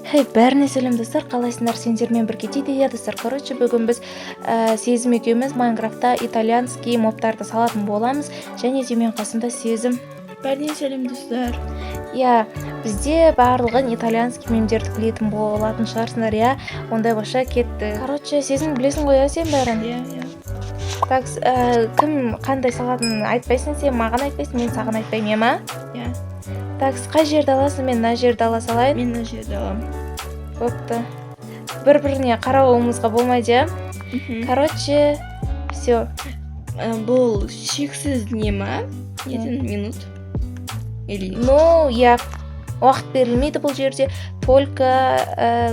Хей, бәріне сәлем, достар! Қалайсыңдар? Сендермен бірге Диди. Иә, достар, короче, бүгін біз Сезім екеуміз Майнкрафтта итальянский мобтарды салатын боламыз. Және де менің қасымда Сезім. Бәріне сәлем, достар! Иә, бізде барлығын итальянский мемдерді білетін болатын шығарсыңдар, иә? Ондай болса, кеттік. Короче, Сезім, білесің ғой, иә, сен бәрін? Иә. Так, кім қандай салатынын айтпайсың, сен маған айтпайсың, мен саған айтпаймын, иә ма? Иә. Так, қай жерді аласың? Мен мына жерді ала салайын. Мен мына жерді аламын. Бопты, бір біріне қарауымызға болмайды, иә? Мхм. Короче, все. Бұл шексіз не ма, нетін минут или? Ну иә, уақыт берілмейді бұл жерде, только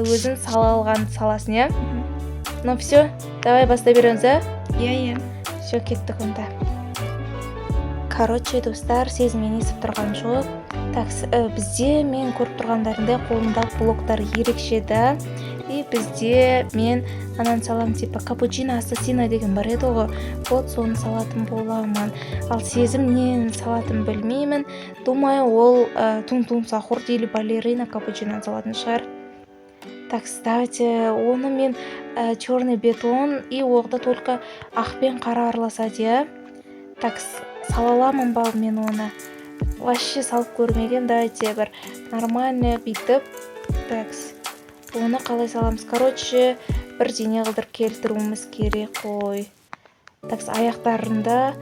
өзің сала алған саласың, иә? Мгм. Ну все, давай, бастай береміз, иә? Иә. Все, кеттік онда. Короче, достар, Сезім мені естіп тұрған жоқ. Так, бізде, мен көріп тұрғандарыңдай, қолымдағы блоктар ерекше да. И бізде мен ананы саламын, типа капучино ассасино деген бар еді ғой, вот соны салатын боламын. Ал Сезім нені салатынын білмеймін. Думаю, ол тун тун сахур или балерина капучиноны салатын шығар. Так, давайте оны мен черный бетон и оғда только ақ пен қара араласады, иә? Так, сала аламын ба мен оны? Вообще салып көрмеген. Давайте бір нормальный бүйтіп. Так, оны қалай саламыз? Короче, бірдеңе қылдырып келтіруіміз керек қой. Так, аяқтарында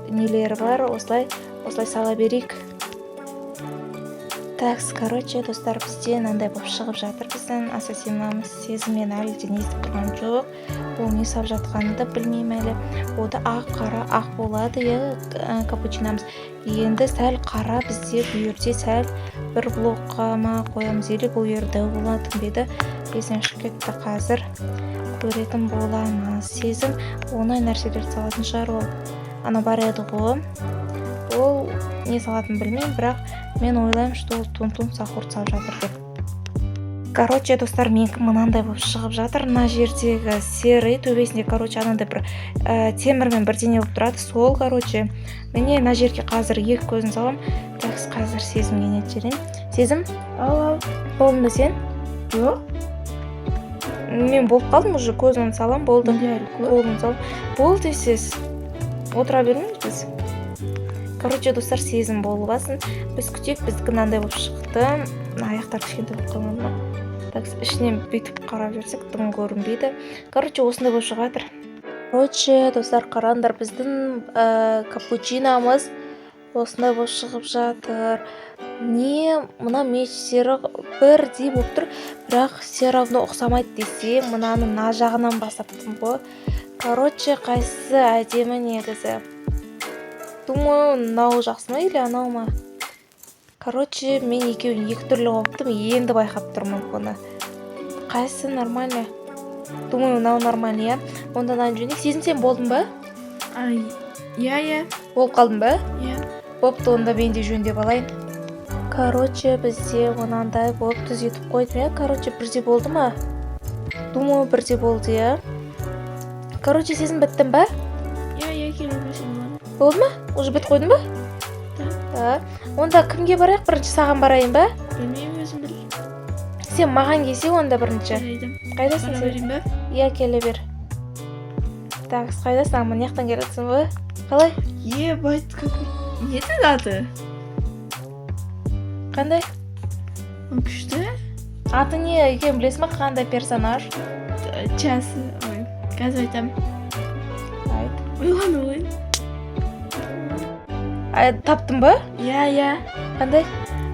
нелері бар, осылай, осылай сала берейік. Так, короче, достар, бізде мынандай болып шығып жатыр біздің ассасинамыз. Сезім мені әлі де не естіп тұрған жоқ, ол не салып жатқанын да білмеймін әлі. Ода ақ, қара, ақ болады, иә, капучиномыз. Енді сәл қара бізде бұл жерде сәл бір блокқа ма қоямыз или бұл жер дәу болатын ба еді, есімнен шығып кетті. Қазір көретін боламыз. Сезім оңай нәрселерді салатын шығар. Ол ана бар еді ғой, ол не салатынын білмеймін, бірақ мен ойлаймын, что ол тун тун сахур салып жатыр деп. Короче, достар, менікі мынандай болып шығып жатыр. Мына жердегі серый төбесінде, короче, анандай бір темірмен бірдеңе болып тұрады сол. Короче, міне, мына жерге қазір екі көзін саламын. Так, қазір Сезімге не жіберейін. Сезім! Ау, ау. Болдың ба сен? Жоқ. Мен болып қалдым уже, көзін салам, болды. Менде әлі көп. Қолын салып болды, сіз отыра бермейміз біз. Короче, достар, Сезім болып алсын, біз күтейік. Біздікі мынандай болып шықты. Мына аяқтары кішкентай болып қалмады ма? Так, ішінен бүйтіп қарап жүрсек, дым көрінбейді. Короче, осындай болып шығып жатыр. Короче, достар, қараңдар, біздің капучиномыз осындай болып шығып жатыр. Не, мына мечтері бірдей болып тұр, бірақ все равно ұқсамайды десе, мынаны мына жағынан бастаптым ғой. Короче, қайсысы әдемі негізі? Думаю, мынау жақсы ма или анау ма? Короче, мен екеуін екі түрлі қылыптым, енді байқап тұрмын бұны. Қайсысы нормальный? Думаю, мынау нормальный, иә? Онда мынаны жөндейік. Сезім, сен болдың ба? Ай, иә. Болып қалдың ба? Иә. Бопты, онда мен де жөндеп алайын. Короче, бізде мынандай болып түзетіп қойдым, иә? Короче, бірдей болды ма? Думаю, бірдей болды, иә? Короче, Сезім, біттің ба? Иә, келе берсең болады. Болды ма, уже бітіп қойдың ба? Да. Да. Онда кімге барайық бірінші? Саған барайын ба? Білмеймін, өзің біл. Сен маған келсе онда бірінші. Жарайды. Қайдасың Бара сен? берейін ба? Иә, келе бер. Так, қайдасың? А, мына жақтан келе жатсың ба, қалай? Ебать, как не еді аты? Қандай? Ол күшті. Аты не екенін білесің ба, қандай персонаж? Час, ой, қазір айтамын. Айт. Ойлан, ойлан. Ай, таптың ба? Иә. Қандай?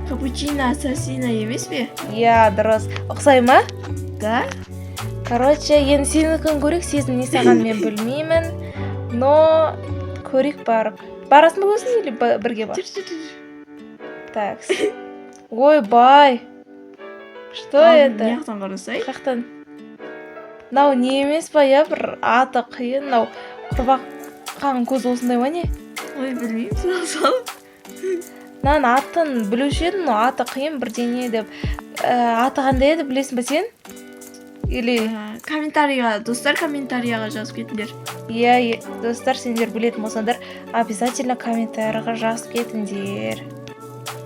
Капучино ассасина емес пе? Иә, дұрыс. Ұқсай ма? Да. Короче, енді сенікін көрейік. Сезім не саған, мен білмеймін, но көрейік барып. Барасың ба өзің или бірге бар? Жүр, жүр, жүр. Так, ойбай, что это? Мына жақтан қарасай. Қаяқтан? Мынау не емес па, иә? Бір аты қиын. Мынау құрбақаның көзі осындай ма, не? Ой, білмеймін, сал, сал. Мынаның атын білуші едім, но аты қиын бірдеңе деп. Аты қандай еді, білесің ба сен или? Комментарийға, достар, комментарийға жазып кетіңдер. Иә, достар, сендер білетін болсаңдар, обязательно комментарийға жазып кетіңдер.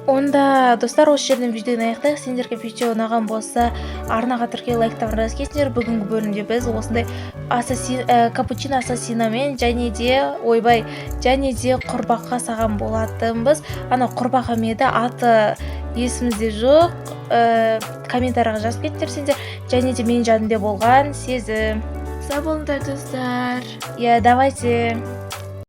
Онда, достар, осы жерден видеоны аяқтайық. Сендерге видео ұнаған болса, арнаға тіркел, лайктан жазып кетіңдер. Бүгінгі бөлімде біз осындай ассасин, капучино ассасиномен және де, ойбай, және де құрбақа саған болатынбыз. Ана құрбақа ма еді аты, есімізде жоқ. Комментарийға жазып кетіңдер сендер. Және де менің жанымда болған Сезім. Сау болыңдар, достар. Иә, давайте.